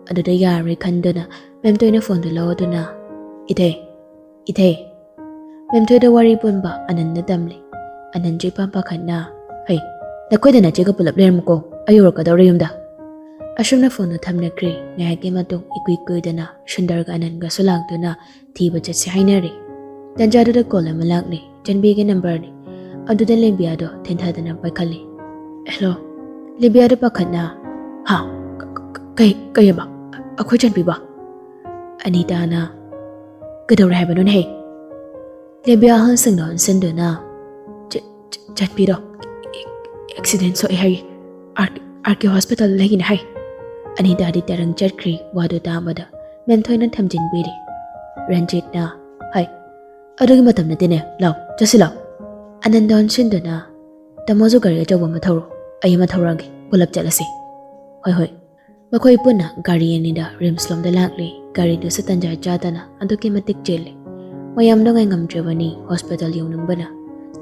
ꯑꯗꯨꯗ ꯌꯥꯔꯔꯣꯏ ꯈꯟꯗꯨꯅ ꯃꯦꯝꯇꯣꯏꯅ ꯐꯣꯟꯗꯨ ꯂꯧꯗꯨꯅ, "ꯏꯊꯩ, ꯏꯊꯩ, ꯃꯦꯝꯊꯣꯏꯗ ꯋꯥꯔꯤ ꯄꯨꯟꯕ ꯑꯅꯟꯗ ꯇꯝꯂꯤ꯫ ꯑꯅꯟꯁꯨ ꯏꯄꯥꯝ ꯄꯥꯈꯠꯅ, "ꯍꯩ, ꯅꯈꯣꯏꯗ ꯅꯆꯦꯒ ꯄꯨꯂꯞ ꯂꯩꯔꯝꯃꯨꯀꯣ, ꯑꯩ ꯌꯧꯔꯛꯀꯗꯧꯔꯦ ꯌꯨꯝꯗ꯫" ꯑꯁꯨꯝꯅ ꯐꯣꯟꯗꯨ ꯊꯝꯅꯈ꯭ꯔꯦ꯫ ꯉꯥꯏꯍꯥꯛꯀꯤ ꯃꯇꯨꯡ ꯏꯀꯨꯏ ꯀꯨꯏꯗꯅ ꯁꯨꯟꯗꯔꯒ ꯑꯅꯟꯒꯁꯨ ꯂꯥꯛꯇꯨꯅ ꯊꯤꯕ ꯆꯠꯁꯤ ꯍꯥꯏꯅꯔꯦ꯫ ꯇꯟꯖꯥꯗꯨꯗ ꯀꯣꯜ ꯑꯃ ꯂꯥꯛꯂꯦ꯫ ꯆꯟꯕꯤꯒꯤ ꯅꯝꯕꯔꯅꯤ꯫ ꯑꯗꯨꯗ ꯂꯦꯕꯤꯌꯥꯗꯣ ꯊꯦꯟꯊꯗꯅ ꯄꯥꯏꯈꯠꯂꯤ꯫ "ꯍꯦꯜꯂꯣ꯫" ꯂꯦꯕꯤꯌꯥꯗꯣ ꯄꯥꯈꯠꯅ, "ꯍꯥ? ꯀ-, ꯀ-, ꯀꯩ, ꯀꯩꯑꯕ? ꯑꯩꯈꯣꯏ ꯆꯟꯕꯤꯕꯣ?" ꯑꯅꯤꯇꯥꯅ, "ꯀꯩꯗꯧꯔꯦ ꯍꯥꯏꯕꯅꯣꯅꯦ ꯍꯦ?" ꯂꯦꯕꯤꯌꯥ ꯑꯍꯜꯁꯤꯡꯗ ꯑꯣꯟꯁꯤꯟꯗꯨꯅ, "ꯆ-, ꯆ-, ꯆꯟꯕꯤꯗꯣ ꯑꯦ-, ꯑꯦꯛꯁꯤꯗꯦꯟ ꯁꯣꯛꯑꯦ ꯍꯥꯏꯌꯦ꯫ ꯑꯥꯔ-, ꯑꯥꯔ ꯀꯦ ꯍꯣꯁꯄꯤꯇꯥꯜꯗ ꯂꯩꯒꯅꯤ ꯍꯥꯏ꯫" ꯑꯅꯤꯇꯥꯗꯤ ꯇꯔꯪ ꯆꯠꯈ꯭ꯔꯤ꯫ ꯋꯥꯗꯨ ꯇꯥꯕꯗ ꯃꯦꯝꯊꯣꯏꯅ ꯊꯝꯖꯤꯟꯕꯤꯔꯤ꯫ ꯔꯟꯖꯤꯠꯅ, "ꯍꯥꯏ, ꯑꯗꯨꯒꯤ ꯃꯇꯝ ꯅꯠꯇꯦꯅꯦ, ꯂꯥꯎ, ꯆꯠꯁꯤ ꯂꯥꯎ꯫" ꯑꯅꯟꯗ ꯑꯣꯟꯁꯤꯟꯗꯨꯅ, "ꯇꯥꯃꯣꯁꯨ ꯒꯥꯔꯤ ꯑꯆꯧꯕ ꯑꯃ ꯊꯧꯔꯣ, ꯑꯩ ꯑꯃ ꯊꯧꯔꯛꯑꯒꯦ, ꯄꯨꯂꯞ ꯆꯠꯂꯁꯤ꯫" "ꯍꯣꯏ, ꯍꯣꯏ꯫" ꯃꯈꯣꯏ ꯄꯨꯟꯅ ꯒꯥꯔꯤ ꯑꯅꯤꯗ ꯔꯤꯝꯁ ꯂꯣꯝꯗ ꯂꯥꯛꯂꯤ꯫ ꯒꯥꯔꯤꯗꯨꯁꯨ ꯇꯟꯖꯥ ꯆꯥꯗꯅ ꯑꯗꯨꯛꯀꯤ ꯃꯇꯤꯛ ꯆꯦꯜꯂꯤ꯫ ꯃꯌꯥꯝꯗꯣ ꯉꯥꯏꯉꯝꯗ꯭ꯔꯕꯅꯤ ꯍꯣꯁꯄꯤꯇꯥꯜ ꯌꯧꯅꯤꯡꯕꯅ꯫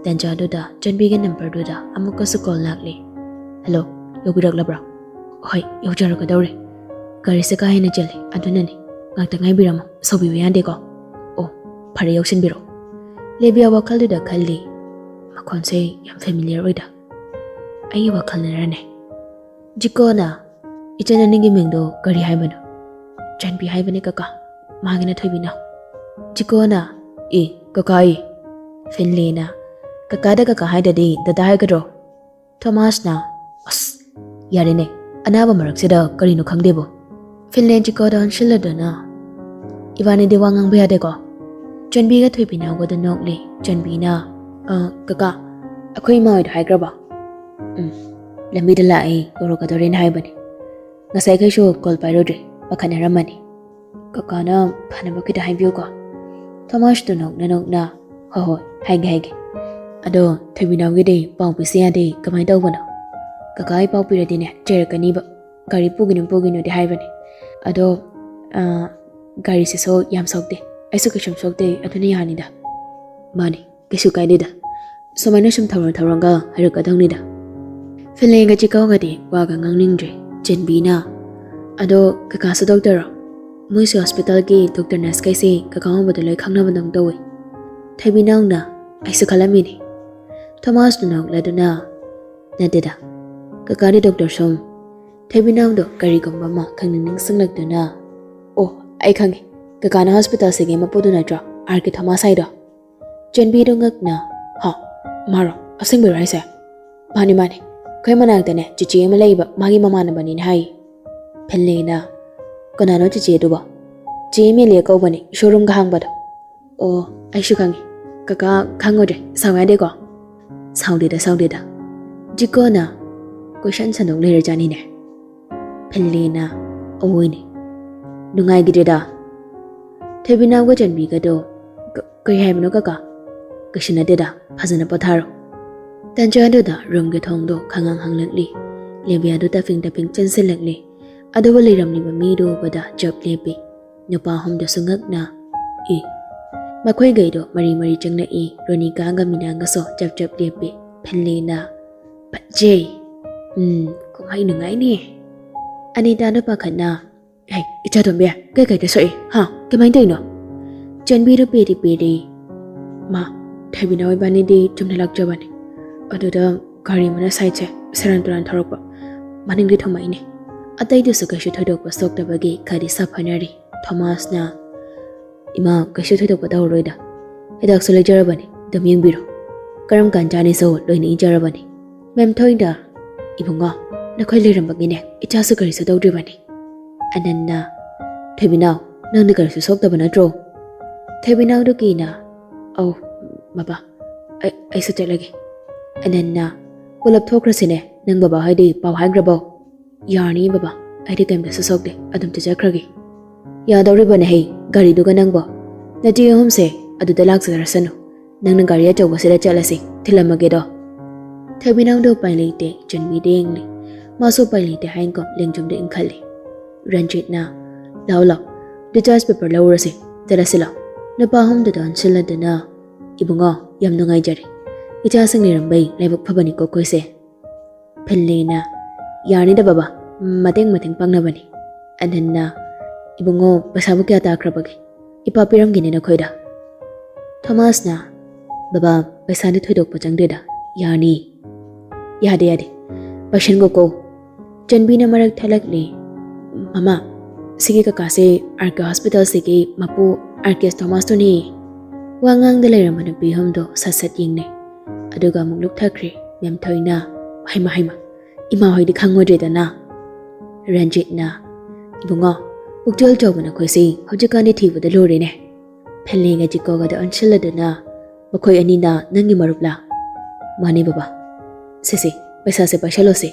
ꯇꯟꯖꯥꯗꯨꯗ ꯆꯟꯕꯤꯒꯤ ꯅꯝꯕꯔꯗꯨꯗ ꯑꯃꯨꯛꯀꯁꯨ ꯀꯣꯜ ꯂꯥꯛꯂꯤ꯫ "ꯍꯜꯂꯣ, ꯌꯧꯕꯤꯔꯛꯂꯕ꯭ꯔꯣ?" "ꯍꯣꯏ, ꯌꯧꯖꯔꯛꯀꯗꯧꯔꯦ꯫ ꯒꯥꯔꯤꯁꯦ ꯀꯥ ꯍꯦꯟꯅ ꯆꯦꯜꯂꯤ, ꯑꯗꯨꯅꯅꯤ꯫ ꯉꯥꯛꯇ ꯉꯥꯏꯕꯤꯔꯝꯃꯣ, ꯁꯥꯎꯕꯤꯕ ꯌꯥꯗꯦꯀꯣ꯫" "ꯑꯣ, ꯐꯔꯦ, ꯌꯧꯁꯤꯟꯕꯤꯔꯣ꯫" ꯂꯦꯕꯤꯌꯥ ꯋꯥꯈꯜꯗꯨꯗ ꯈꯜꯂꯤ, "ꯃꯈꯣꯟꯁꯦ ꯌꯥꯝ ꯐꯦꯃꯤꯂꯤꯌꯔ ꯑꯣꯏꯗ꯫ ꯑꯩꯒꯤ ꯋꯥꯈꯜꯅꯔꯅꯦ?" ꯖꯤꯀꯣꯅ, "ꯏꯆꯟ ꯑꯅꯤꯒꯤ ꯃꯤꯡꯗꯣ ꯀꯔꯤ ꯍꯥꯏꯕꯅꯣ?" "ꯆꯟꯕꯤ ꯍꯥꯏꯕꯅꯦ ꯀꯀꯥ, ꯃꯥꯒꯤꯅ ꯊꯣꯏꯕꯤꯅ꯫" ꯖꯤꯀꯣꯅ, "ꯑꯦ, ꯀꯀꯥ ꯑꯦ꯫" ꯐꯤꯟꯂꯦꯅ, "ꯀꯀꯥꯗ ꯀꯀꯥ ꯍꯥꯏꯗ꯭ꯔꯗꯤ ꯗꯗꯥ ꯍꯥꯏꯒꯗ꯭ꯔꯣ?" ꯊꯣꯃꯥꯁꯅ, "ꯑꯁ, ꯌꯥꯔꯦꯅꯦ, ꯑꯅꯥꯕ ꯃꯔꯛꯁꯤꯗ ꯀꯔꯤꯅꯣ ꯈꯪꯗꯦꯕꯣ꯫" ꯐꯤꯟꯂꯦ ꯖꯤꯀꯣꯗ ꯑꯣꯟꯁꯤꯜꯂꯗꯨꯅ, "ꯏꯕꯥꯅꯤꯗꯤ ꯋꯥ ꯉꯥꯡꯕ ꯌꯥꯗꯦꯀꯣ?" ꯆꯟꯕꯤꯒ ꯊꯣꯏꯕꯤꯅꯥꯎꯒꯗ ꯅꯣꯛꯂꯦ꯫ ꯆꯟꯕꯤꯅ, "ꯑ, ꯀꯀꯥ, ꯑꯩꯈꯣꯏ ꯏꯃꯥ ꯍꯣꯏꯗ ꯍꯥꯏꯈ꯭ꯔꯕꯣ?" "ꯎꯝ, ꯂꯝꯕꯤꯗ ꯂꯥꯛꯑꯦ, ꯌꯧꯔꯛꯀꯗꯧꯔꯦꯅ ꯍꯥꯏꯕꯅꯦ꯫ ꯉꯁꯥꯏꯈꯩꯁꯨ ꯀꯣꯜ ꯄꯥꯏꯔꯨꯗ꯭ꯔꯦ, ꯄꯥꯈꯠꯅꯔꯝꯃꯅꯤ꯫" "ꯀꯀꯥꯅ ꯐꯅꯕ ꯈꯤꯇ ꯍꯥꯏꯕꯤꯌꯨꯀꯣ꯫" ꯊꯣꯃꯥꯁꯇꯨ ꯅꯣꯛꯅ ꯅꯣꯛꯅ, "ꯍꯣꯏ, ꯍꯣꯏ, ꯍꯥꯏꯒꯦ, ꯍꯥꯏꯒꯦ꯫ ꯑꯗꯣ ꯊꯣꯏꯕꯤꯅꯥꯎꯒꯤꯗꯤ ꯄꯥꯎ ꯄꯤꯁꯤ ꯌꯥꯗꯦ, ꯀꯃꯥꯏꯅ ꯇꯧꯕꯅꯣ?" ꯀꯀꯥ ꯑꯩ ꯄꯥꯎ ꯄꯤꯔꯗꯤꯅꯦ ꯆꯩꯔꯛꯀꯅꯤꯕ꯫ ꯒꯥꯔꯤ ꯄꯨꯒꯤꯅꯨ ꯄꯨꯒꯤꯅꯨꯗꯤ ꯍꯥꯏꯕꯅꯦ꯫ ꯑꯗꯣ ꯑꯥ, ꯒꯥꯔꯤꯁꯤꯁꯨ ꯌꯥꯝ ꯁꯣꯛꯇꯦ꯫ ꯑꯩꯁꯨ ꯀꯩꯁꯨꯝ ꯁꯣꯛꯇꯦ, ꯑꯗꯨꯅ ꯌꯥꯅꯤꯗ꯫ ꯃꯥꯅꯤ, ꯀꯩꯁꯨ ꯀꯥꯏꯗꯦꯗ꯫ ꯁꯨꯃꯥꯏꯅ ꯁꯨꯝ ꯊꯧꯔ ꯊꯧꯔꯒ ꯍꯥꯏꯔꯛꯀꯗꯧꯅꯤꯗ꯫ ꯐꯤꯂꯦꯟꯒ ꯆꯤꯀꯧꯒꯗꯤ ꯋꯥꯒ ꯉꯥꯡꯅꯤꯡꯗ꯭ꯔꯦ꯫ ꯆꯦꯟꯕꯤꯅ, "ꯑꯗꯣ ꯀꯀꯥꯁꯨ ꯗꯣꯛꯇꯔꯔꯣ? ꯃꯣꯏꯁꯨ ꯍꯣꯁꯄꯤꯇꯥꯜꯒꯤ ꯗꯣꯛꯇꯔ ꯅꯔꯁ ꯀꯩꯁꯦ ꯀꯀꯥ ꯍꯣꯡꯕꯗ ꯂꯣꯏ ꯈꯪꯅꯕꯗꯧ ꯇꯧꯋꯦ"꯫ ꯊꯣꯏꯕꯤꯅꯥꯎꯅ, "ꯑꯩꯁꯨ ꯈꯜꯂꯝꯃꯤꯅꯦ"꯫ ꯊꯣꯃꯥꯁꯅ ꯅꯣꯛꯂꯗꯨꯅ, "ꯅꯠꯇꯦꯗ, ꯀꯀꯥꯗꯤ ꯗꯣꯛꯇꯔ ꯁꯨꯝ"꯫ ꯊꯣꯏꯕꯤꯅꯥꯎꯗꯣ ꯀꯔꯤꯒꯨꯝꯕ ꯑꯃ ꯈꯪꯅꯤꯡ ꯅꯤꯡꯁꯤꯡꯂꯛꯇꯨꯅ, "ꯑꯣ, ꯑꯩ ꯈꯪꯉꯦ, ꯀꯀꯥꯅ ꯍꯣꯁꯄꯤꯇꯥꯜꯁꯤꯒꯤ ꯃꯄꯨꯗꯨ ꯅꯠꯇ꯭ꯔꯣ, ꯑꯥꯔ ꯀꯦ ꯊꯣꯃꯥꯁ ꯍꯥꯏꯗꯣ?" ꯆꯦꯟꯕꯤꯗꯣ ꯉꯛꯅ, "ꯍꯥ, ꯃꯥꯔꯣ? ꯑꯁꯦꯡꯕꯩꯔꯣ ꯍꯥꯏꯁꯦ?" "ꯃꯥꯅꯤ, ꯃꯥꯅꯤ, ꯑꯩꯈꯣꯏ ꯃꯅꯥꯛꯇꯅꯦ ꯆꯤꯆꯦ ꯑꯃ ꯂꯩꯕ, ꯃꯥꯒꯤ ꯃꯃꯥꯟꯅꯕꯅꯤꯅ ꯍꯥꯏ"꯫ ꯐꯤꯟꯂꯦꯅ, "ꯀꯅꯥꯅꯣ ꯆꯤꯆꯦꯗꯨꯕꯣ?" "ꯆꯦ ꯑꯦꯝ ꯑꯦꯜ ꯑꯦ ꯀꯧꯕꯅꯦ, ꯁꯣꯔꯨꯝꯒ ꯍꯥꯡꯕꯗꯣ"꯫ "ꯑꯣ, ꯑꯩꯁꯨ ꯈꯪꯉꯤ꯫ ꯀꯀꯥ ꯈꯪꯉꯨꯗ꯭ꯔꯦ, ꯁꯥꯎ ꯌꯥꯗꯦꯀꯣ"꯫ "ꯁꯥꯎꯗꯦꯗ, ꯁꯥꯎꯗꯦꯗ"꯫ ꯖꯤꯀꯣꯅ ꯀꯣꯏꯁꯟ ꯁꯟꯗꯣꯛ ꯂꯩꯔꯖꯥꯠꯅꯤꯅꯦ꯫ ꯐꯤꯟꯂꯦꯅ, "ꯑꯋꯣꯏꯅꯦ, ꯅꯨꯡꯉꯥꯏꯈꯤꯗ꯭ꯔꯦꯗ"꯫ ꯊꯣꯏꯕꯤꯅꯥꯎꯒ ꯆꯟꯕꯤꯒꯗꯣ, "ꯀ-, ꯀꯩ ꯍꯥꯏꯕꯅꯣ ꯀꯀꯥ?" "ꯀꯩꯁꯨ ꯅꯠꯇꯦꯗ, ꯐꯖꯅ ꯄꯣꯊꯥꯔꯣ"꯫ ꯇꯟꯖꯥꯗꯨꯗ ꯔꯨꯝꯒꯤ ꯊꯣꯡꯗꯣ ꯈꯪꯍꯥꯡ ꯍꯥꯡꯂꯛꯂꯤ꯫ ꯂꯦꯕꯤꯌꯥꯗꯨ ꯇꯞꯐꯤꯡ ꯇꯞꯐꯤꯡ ꯆꯪꯁꯤꯜꯂꯛꯂꯤ꯫ ꯑꯗꯨꯕꯨ ꯂꯩꯔꯝꯂꯤꯕ ꯃꯤꯗꯨ ꯎꯕꯗ ꯆꯞ ꯂꯦꯞꯄꯤ꯫ ꯅꯨꯄꯥ ꯑꯍꯨꯝꯗꯨꯁꯨ ꯉꯛꯅ, "ꯏ"꯫ ꯃꯈꯣꯏꯈꯩꯗꯣ ꯃꯔꯤ ꯃꯔꯤ ꯆꯪꯂꯛꯏ꯫ ꯔꯣꯅꯤꯀꯥꯒ ꯃꯤꯅꯥꯒꯁꯨ ꯆꯞ ꯆꯞ ꯂꯦꯞꯄꯤ꯫ ꯐꯤꯟꯂꯦꯅ, "ꯐꯖꯩ"꯫ "ꯎꯝ, ꯀꯨꯝꯍꯩ ꯅꯨꯡꯉꯥꯏꯅꯤ"꯫ ꯑꯅꯤꯇꯥꯗꯣ ꯄꯥꯈꯠꯅ, "ꯍꯦ, ꯏꯆꯥ ꯇꯣꯝꯕꯤ, ꯀꯩ ꯀꯩꯗ ꯁꯣꯛꯏ? ꯍꯥ? ꯀꯃꯥꯏꯅ ꯇꯧꯔꯤꯅꯣ?" ꯆꯟꯕꯤꯗꯨ ꯄꯦꯔꯤ ꯄꯦꯔꯤ, "ꯃꯥ, ꯊꯣꯏꯕꯤꯅꯥꯎ ꯏꯕꯥꯅꯤꯗꯤ ꯆꯨꯝꯅ ꯂꯥꯛꯆꯕꯅꯤ꯫ ꯑꯗꯨꯗ ꯒꯥꯔꯤ ꯑꯃꯅ ꯁꯥꯏꯠꯁꯦ ꯁꯦꯔꯥꯟ ꯇꯨꯔꯥꯟ ꯊꯧꯔꯛꯄ, ꯃꯅꯤꯡꯗꯤ ꯊꯣꯝꯃꯛꯏꯅꯦ"꯫ ꯑꯇꯩꯗꯨꯁꯨ ꯀꯩꯁꯨ ꯊꯣꯏꯗꯣꯛꯄ ꯁꯣꯛꯇꯕꯒꯤ ꯈꯔꯗꯤ ꯁꯥꯐꯅꯔꯤ꯫ ꯊꯣꯃꯥꯁꯅ, "ꯏꯃꯥ, ꯀꯩꯁꯨ ꯊꯣꯏꯗꯣꯛꯄ ꯇꯧꯔꯔꯣꯏꯗ꯫ ꯍꯤꯗꯥꯛꯁꯨ ꯂꯩꯖꯔꯕꯅꯤ, ꯑꯗꯨꯝ ꯌꯦꯡꯕꯤꯔꯣ꯫ ꯀꯔꯝ ꯀꯥꯟ ꯆꯥꯅꯤꯁꯨ ꯂꯣꯏꯅ ꯏꯖꯔꯕꯅꯤ"꯫ ꯃꯦꯝꯊꯣꯏꯅ, "ꯏꯕꯨꯡꯉꯣ, ꯅꯈꯣꯏ ꯂꯩꯔꯝꯕꯒꯤꯅꯦ ꯏꯆꯥꯁꯨ ꯀꯔꯤꯁꯨ ꯇꯧꯗ꯭ꯔꯤꯕꯅꯤ"꯫ ꯑꯅꯟꯅ, "ꯊꯣꯏꯕꯤꯅꯥꯎ, ꯅꯪꯗꯤ ꯀꯔꯤꯁꯨ ꯁꯣꯛꯇꯕ ꯅꯠꯇ꯭ꯔꯣ?" ꯊꯣꯏꯕꯤꯅꯥꯎꯗꯨ ꯀꯤꯅ, "ꯑꯧ, ꯕꯕꯥ, ꯑꯩ, ꯑꯩꯁꯨ ꯆꯠꯂꯒꯦ"꯫ ꯑꯅꯟꯅ, "ꯄꯨꯂꯞ ꯊꯣꯛꯈ꯭ꯔꯁꯤꯅꯦ, ꯅꯪ ꯕꯕꯥ ꯍꯣꯏꯗꯤ ꯄꯥꯎ ꯍꯥꯏꯈ꯭ꯔꯕꯣ?" "ꯌꯥꯔꯅꯤ ꯕꯕꯥ, ꯑꯩꯗꯤ ꯀꯩꯝꯇꯁꯨ ꯁꯣꯛꯇꯦ, ꯑꯗꯨꯝ ꯆꯠꯆꯈ꯭ꯔꯒꯦ"꯫ "ꯌꯥꯗꯧꯔꯤꯕꯅꯦ ꯍꯩ, ꯒꯥꯔꯤꯗꯨꯒ ꯅꯪꯕꯣ꯫ ꯅꯆꯦ ꯑꯍꯨꯝꯁꯦ ꯑꯗꯨꯗ ꯂꯥꯛꯆꯔꯁꯅꯨ, ꯅꯪꯅ ꯒꯥꯔꯤ ꯑꯆꯧꯕꯁꯤꯗ ꯆꯠꯂꯁꯤ, ꯊꯤꯜꯂꯝꯃꯒꯦꯗꯣ"꯫ ꯊꯣꯏꯕꯤꯅꯥꯎꯗꯣ ꯎꯄꯥꯏ ꯂꯩꯇꯦ, ꯆꯟꯕꯤꯗ ꯌꯦꯡꯂꯤ꯫ ꯃꯥꯁꯨ ꯎꯄꯥꯏ ꯂꯩꯇꯦ ꯍꯥꯏꯅꯀꯣ ꯂꯦꯡꯖꯨꯝꯗ ꯏꯟꯈꯠꯂꯤ꯫ ꯔꯟꯖꯤꯠꯅ, "ꯂꯥꯎ ꯂꯥꯎ, discharge paper ꯂꯧꯔꯁꯦ, ꯆꯠꯂꯁꯤ ꯂꯥꯎ꯫ ꯅꯨꯄꯥ ꯑꯍꯨꯝꯗꯨꯗ ꯑꯣꯟꯁꯤꯜꯂꯗꯨꯅ, ꯏꯕꯨꯡꯉꯣ, ꯌꯥꯝ ꯅꯨꯡꯉꯥꯏꯖꯔꯦ꯫ ꯏꯆꯥꯁꯤꯡ ꯂꯩꯔꯝꯕꯩ ꯂꯥꯏꯕꯛ ꯐꯕꯅꯤꯀꯣ ꯑꯩꯈꯣꯏꯁꯦ꯫" ꯐꯤꯟꯂꯦꯅ, "ꯌꯥꯔꯅꯤꯗ ꯕꯕꯥ, ꯃꯇꯦꯡ ꯃꯇꯦꯡ ꯄꯥꯡꯅꯕꯅꯤ꯫" ꯑꯅꯟꯅ, "ꯏꯕꯨꯡꯉꯣ, ꯄꯩꯁꯥꯕꯨ ꯀꯌꯥ ꯇꯥꯈ꯭ꯔꯕꯒꯦ? ꯏꯄꯥ ꯄꯤꯔꯝꯒꯦꯅꯦ ꯅꯈꯣꯏꯗ꯫" ꯊꯣꯃꯥꯁꯅ, "ꯕꯕꯥ, ꯄꯩꯁꯥꯗꯤ ꯊꯣꯏꯗꯣꯛꯄ ꯆꯪꯗꯦꯗ, ꯌꯥꯅꯤ꯫" "ꯌꯥꯗꯦ, ꯌꯥꯗꯦ, ꯄꯥꯏꯁꯟꯈꯣꯀꯣ꯫" ꯆꯟꯕꯤꯅ ꯃꯔꯛ ꯊꯠꯂꯛꯂꯤ꯫ "ꯃꯃꯥ, ꯁꯤꯒꯤ ꯀꯀꯥꯁꯦ ꯑꯥꯔ ꯀꯦ ꯍꯣꯁꯄꯤꯇꯥꯜꯁꯤꯒꯤ ꯃꯄꯨ ꯑꯥꯔ ꯀꯦ ꯊꯣꯃꯥꯁꯇꯨꯅꯤ꯫" ꯋꯥ ꯉꯥꯡꯗ ꯂꯩꯔꯝꯕ ꯅꯨꯄꯤ ꯑꯍꯨꯝꯗꯣ ꯁꯠ ꯁꯠ ꯌꯦꯡꯅꯩ꯫ ꯑꯗꯨꯒ ꯑꯃꯨꯛ ꯂꯨꯞꯊꯈ꯭ꯔꯦ꯫ ꯃꯦꯝꯊꯣꯏꯅ, "ꯍꯩꯃ, ꯍꯩꯃ, ꯏꯃꯥ ꯍꯣꯏꯗꯤ ꯈꯪꯉꯨꯗ꯭ꯔꯦꯗꯅ?" ꯔꯟꯖꯤꯠꯅ, "ꯏꯕꯨꯡꯉꯣ, ꯄꯨꯛꯆꯦꯜ ꯆꯥꯎꯕ ꯅꯈꯣꯏꯁꯤ ꯍꯧꯖꯤꯛꯀꯥꯟꯗꯤ ꯊꯤꯕꯗ ꯂꯨꯔꯦꯅꯦ꯫" ꯐꯦꯟꯂꯦꯒ ꯖꯤꯀꯣꯒꯗ ꯑꯣꯟꯁꯤꯜꯂꯗꯨꯅ, "ꯃꯈꯣꯏ ꯑꯅꯤꯅ ꯅꯪꯒꯤ ꯃꯔꯨꯞꯂꯥ?" "ꯃꯥꯅꯦ ꯕꯕꯥ꯫" "ꯁꯦ ꯁꯦ, ꯄꯩꯁꯥꯁꯦ ꯄꯥꯏꯁꯜꯂꯣꯁꯦ꯫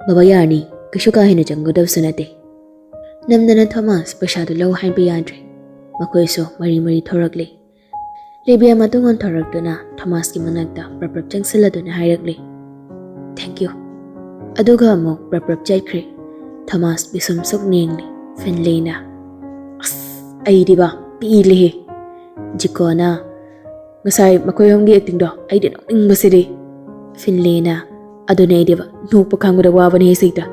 ꯕꯕꯥ ꯌꯥꯔꯅꯤ, ꯀꯩꯁꯨ ꯀꯥ ꯍꯦꯟꯅ ꯆꯪꯒꯗꯕꯁꯨ ꯅꯠꯇꯦ꯫" ꯅꯝꯗꯅ ꯊꯣꯃꯥꯁ ꯄꯩꯁꯥꯗꯨ ꯂꯧ ꯍꯥꯏꯕ ꯌꯥꯗ꯭ꯔꯦ꯫ ꯃꯈꯣꯏꯁꯨ ꯃꯔꯤ ꯃꯔꯤ ꯊꯣꯔꯛꯂꯤ꯫ ꯔꯦꯕꯤꯌꯥ ꯃꯇꯨꯡ ꯑꯣꯟꯊꯣꯔꯛꯇꯨꯅ ꯊꯣꯃꯥꯁꯀꯤ ꯃꯅꯥꯛꯇ ꯄ꯭ꯔꯞ ꯄ꯭ꯔꯞ ꯆꯪꯁꯤꯜꯂꯗꯨꯅ ꯍꯥꯏꯔꯛꯂꯤ, "Thank you꯫" ꯑꯗꯨꯒ ꯑꯃꯨꯛ ꯄ꯭ꯔꯞ ꯄ꯭ꯔꯞ ꯆꯠꯈ꯭ꯔꯦ꯫ ꯊꯣꯃꯥꯁ ꯄꯤꯁꯨꯝ ꯁꯨꯛ ꯅꯦꯡꯂꯤ꯫ ꯐꯤꯟꯂꯦꯅ, "ꯑꯁ, ꯑꯩꯗꯤꯕ ꯄꯦꯜꯂꯦꯍꯦ꯫" ꯖꯤꯀꯣꯅ, "ꯉꯁꯥꯏ ꯃꯈꯣꯏ ꯑꯍꯨꯝꯒꯤ ꯑꯦꯛꯇꯤꯡꯗꯣ ꯑꯩꯗꯤ ꯅꯣꯛꯅꯤꯡꯕꯁꯤꯗꯤ꯫" ꯐꯤꯟꯂꯦꯅ, "ꯑꯗꯨꯅꯦ ꯑꯩꯗꯤꯕ ꯅꯣꯛꯄ ꯈꯥꯡꯕꯗ ꯋꯥꯕꯅꯦ ꯁꯤꯗ꯫"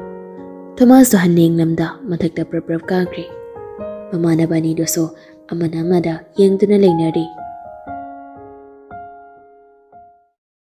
ꯊꯣꯃꯥꯁꯇꯣ ꯍꯟꯅ ꯌꯦꯡꯂꯝꯗ ꯃꯊꯛꯇ ꯄ꯭ꯔꯞ ꯄ꯭ꯔꯞ ꯀꯥꯈ꯭ꯔꯦ꯫ ꯃꯃꯥꯟꯅꯕ ꯑꯅꯤꯗꯨꯁꯨ ꯑꯃꯅ ꯑꯃꯗ ꯌꯦꯡꯗꯨꯅ ꯂꯩꯅꯔꯤ꯫